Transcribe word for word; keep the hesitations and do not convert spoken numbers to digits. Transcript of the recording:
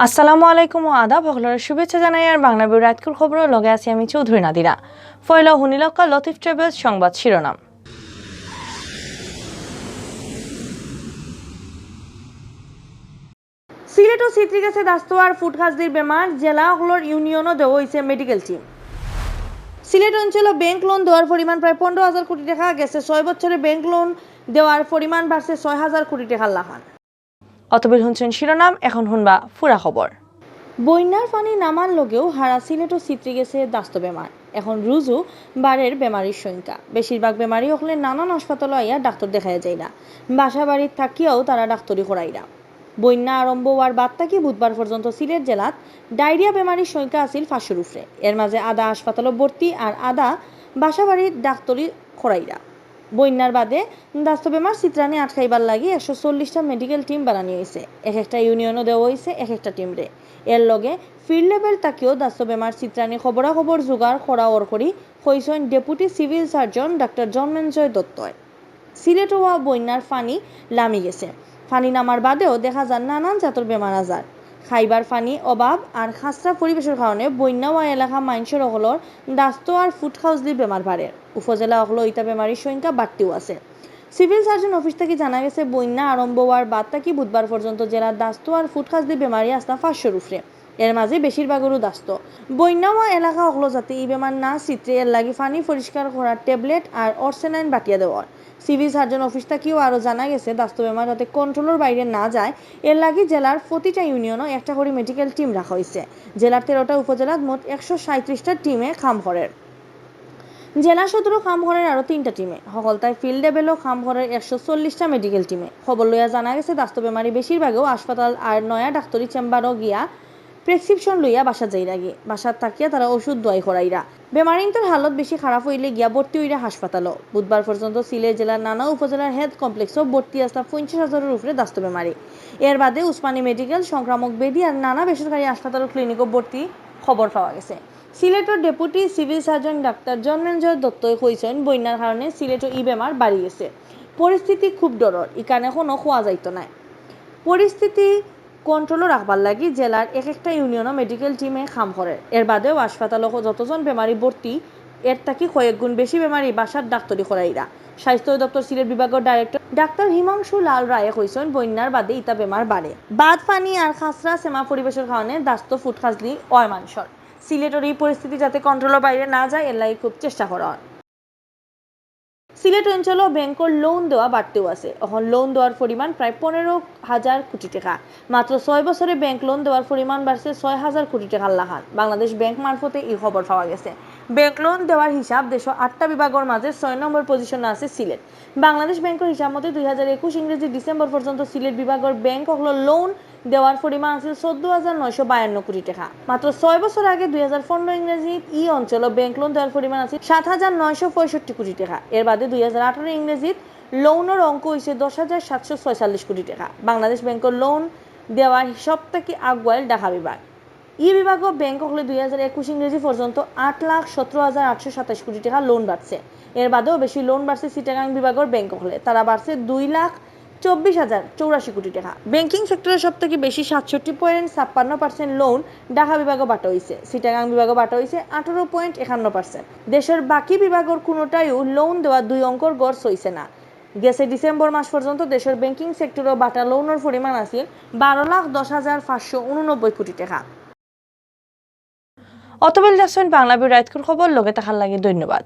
আসসালামু আলাইকুম ও আদাব, হকলরে শুভেচ্ছা জানাইয়ার বাংলা ভিউ রাইতকুর খবরর লগে আছি আমি চৌধুরী নাদিরা। পয়লা হুনিলক্কা লতিফ ট্রাভেলস সংবাদ শিরোনাম। সিলেটো ছিতরি গেছে দাস্ত আর ফুড খাজলির বেমার, জেলা অকলর ইউনিয়নও দেওয়া অইছে মেডিকেল টিম। সিলেট অঞ্চলো ব্যাংক লোন দেওয়ার পরিমাণ প্রায় পনেরো হাজার কোটি টেকা, গেছে ছয় বছরে ব্যাংক লোন দেওয়ার পরিমাণ বাড়ছে ছয় হাজার কোটি টেকার লাখান। অতবিল হুনছইন শিরোনাম, এখন হুনবা পুরা খবর। বইন্যার পানি নামার লগেউ হারা সিলেটো ছিতরি গেছে দাস্ত বেমার। এখন রুজু বাড়ের বেমারির সংখ্যা। বেশিরভাগ বেমারি অকলে নানান হাসপাতালো আইয়া ডাক্তর দেখাইয়া যাইরা। বাসা বাড়িত থাকিয়াও তারা ডাক্তরি করাইরা। বইন্যা আরম্ভ অওয়ার বাদ থাকি বুধবার পর্যন্ত সিলেট জেলাত ডায়রিয়া বেমারির সংখ্যা আছিল পাঁচশোর উপরে। এর মাঝে আধা হাসপাতালো ভর্তি আর আধা বাসা বাড়িত ডাক্তরি করাইরা। বইন্যার বাদে দাস্ত বেমার ছিতরানি আটকাইবার লাগি একশো চল্লিশটা মেডিকেল টিম বানানি অইছে। এক একটা ইউনিয়নও দেওয়া অইছে এক একটা টিমরে। এর লগে ফিল্ড লেভেল থাকিও দাস্ত বেমার ছিতরানি খবরাখবর জোগাড় করা অর করি কইছইন deputy civil surgeon doctor Janmejay দত্তয়। সিলেটো অওয়া বইন্যার পানি লামি গেছে। পানি নামার বাদেও দেখা যার নানান জাতর বেমার আজার। খাইবার পানি অভাব আর খাসরা পরিবেশর কারণে বইন্যা অওয়া এলাকা মাইনষর অকলর দাস্ত আর ফুড খাজলি বেমার বাড়ের। উপজেলা অকলো ইতা বেমারির সংখ্যা বাড়তিও আছে। সিভিল সার্জন অফিস থাকি জানা গেছে, বইন্যা আরম্ভ অওয়ার বাদ থাকি বুধবার পর্যন্ত জেলাত দাস্ত আর ফুড খাজলি বেমারি আছলা পাঁচশোর উপরে। এর মাঝে বেশিরভাগরউ দাস্ত। বইন্যা অওয়া এলাকা অকলো যাতে ই বেমার না ছিতরে, এর লাগি পানি পরিষ্কার করার ট্যাবলেট আর অরসেনাইন বাটিয়া দেওয়া অর। সিভিল সার্জন অফিস থাকিও আরো জানা গেছে, দাস্ত বেমার যাতে কন্ট্রোলর বাইরে না যায়, এর লাগি জেলার প্রতিটা ইউনিয়নো একটা করি মেডিকেল টিম রাখা অইছে। জেলার তেরোটা উপজেলাত মোট একশো সাঁইত্রিশটা টিমে কাম করের। জেলা সদরও কাম করের আরো তিনটা টিমে। হকলতায় ফিল্ড লেভেলও কাম করের একশো চল্লিশটা মেডিকেল টিমে। খবর লইয়া জানা গেছে, দাস্ত বেমারি বেশিরভাগেও হাসপাতাল আর নয়া ডাক্তরি চেম্বারও গিয়া প্রেসক্রিপশন লইয়া বাসাত যাইরাগি। বাসাত থাকিয়া তারা ওষুধ দোয়াই করাইরা। বেমারিন্তর হালত বেশি খারাপ অইলে গিয়া ভর্তি অইরা হাসপাতালো। বুধবার পর্যন্ত সিলেট জেলার নানা উপজেলার হেলথ কমপ্লেক্সও ভর্তি আছলা পঞ্চাশ হাজারর উপরে দাস্ত বেমারি। এর বাদে উসমানী মেডিকেল, সংক্রামক ব্যাধি আর নানা বেসরকারি হাসপাতাল ও ক্লিনিকও ভর্তি খবর পাওয়া গেছে। সিলেটর deputy civil surgeon doctor Janmejay দত্তই কইছইন, বইন্যার কারণে সিলেটো ই বেমার বাড়ি গেছে। পরিস্থিতি খুব ডরর, ইখান এখনো কওয়া যাইতো নায়। পরিস্থিতি কন্ট্রোলো রাখবার লাগি জেলার এক একটা ইউনিয়নো মেডিকেল টিমে কাম করের। এর বাদেও হাসপাতালো যতজন বেমারি ভর্তি, এর থাকি কয়েক গুণ বেশি বেমারি বাসাত ডাক্তরি করাইরা। স্বাস্থ্য দপ্তর সিলেট বিভাগর ডাইরেক্টর ডাক্তার হিমাংশু লাল রায়ে কইছইন, বইন্যার বাদে ইতা বেমার বাড়ে। বাদ পানি আর খাসরা সেমা পরিবেশর কারণে দাস্ত ফুড খাজলি অয় মানষর। সিলেটর ই পরিস্থিতি যাতে কন্ট্রোলর বাইরে না যায়, এর লাগি খুব চেষ্টা করা অর। সিলেট অঞ্চলো ব্যাংকর লোন দেওয়া বাড়তেও আছে। এখন লোন দেওয়ার পরিমাণ প্রায় পনেরো হাজার কোটি টেকা। মাত্র ছয় বছরে ব্যাংক লোন দেওয়ার পরিমাণ বাড়ছে ছয় হাজার কোটি টেকার লাখান। বাংলাদেশ ব্যাংক মারফতে ই খবর পাওয়া গেছে। ব্যাংক লোন দেওয়ার হিসাব দেশো আটটা বিভাগর মাঝে ছয় নম্বর পজিশনে আছে সিলেট। বাংলাদেশ ব্যাংকর হিসাব মতে দুই হাজার একুশ ইংরেজি ডিসেম্বর পর্যন্ত সিলেট বিভাগর ব্যাংক অকলর লোন দেওয়ার পরিমাণ আছিল চৌদ্দ হাজার নয়শো বায়ান্ন কোটি টেকা। মাত্র ছয় বছর আগে দুই হাজার পনেরো ইংরেজিত ই অঞ্চলো ব্যাংক লোন দেওয়ার পরিমাণ আছিল সাত হাজার নয়শো পঁয়ষট্টি কোটি টেকা। এর বাদে দুই হাজার আঠারো ইংরেজিত লোনর অঙ্ক অইছে দশ হাজার সাতশো ছয়চল্লিশ কোটি টেকা। বাংলাদেশ ব্যাংকর লোন দেওয়ার সব থাকি আগুয়াইল ঢাকা বিভাগ। ই বিভাগও ব্যাংক অকলে দুই হাজার একুশ ইংরেজি পর্যন্ত আট লাখ সতেরো হাজার আটশো সাতাইশ কোটি টেকা লোন বাড়ছে। এর বাদেও বেশি লোন বাড়ছে চিটাগাং বিভাগর ব্যাংক অকলে, তারা বাড়ছে দুই লাখ চব্বিশ হাজার চৌরাশি কোটি টেকা। ব্যাংকিং সেক্টরে সব থাকি বেশি সাতষট্টি পয়েন্ট ছাপ্পান্ন পার্সেন্ট লোন ঢাকা বিভাগও বাটা অইছে, চিটাগাং বিভাগও বাটা অইছে আঠারো পয়েন্ট একান্ন পার্সেন্ট। দেশর বাকি বিভাগর কুনোটাইও লোন দেওয়া দুই অঙ্কর গড় ছইছে না। গেছে ডিসেম্বর মাস পর্যন্ত দেশর ব্যাংকিং সেক্টরও বাটা লোনর পরিমাণ আছিল বারো লাখ দশ হাজার পাঁচশো উননব্বই কোটি টেকা। অতবিল দেখছইন বাংলা ভিউ রাইতকুর খবর, লগে থাকার লাগি ধন্যবাদ।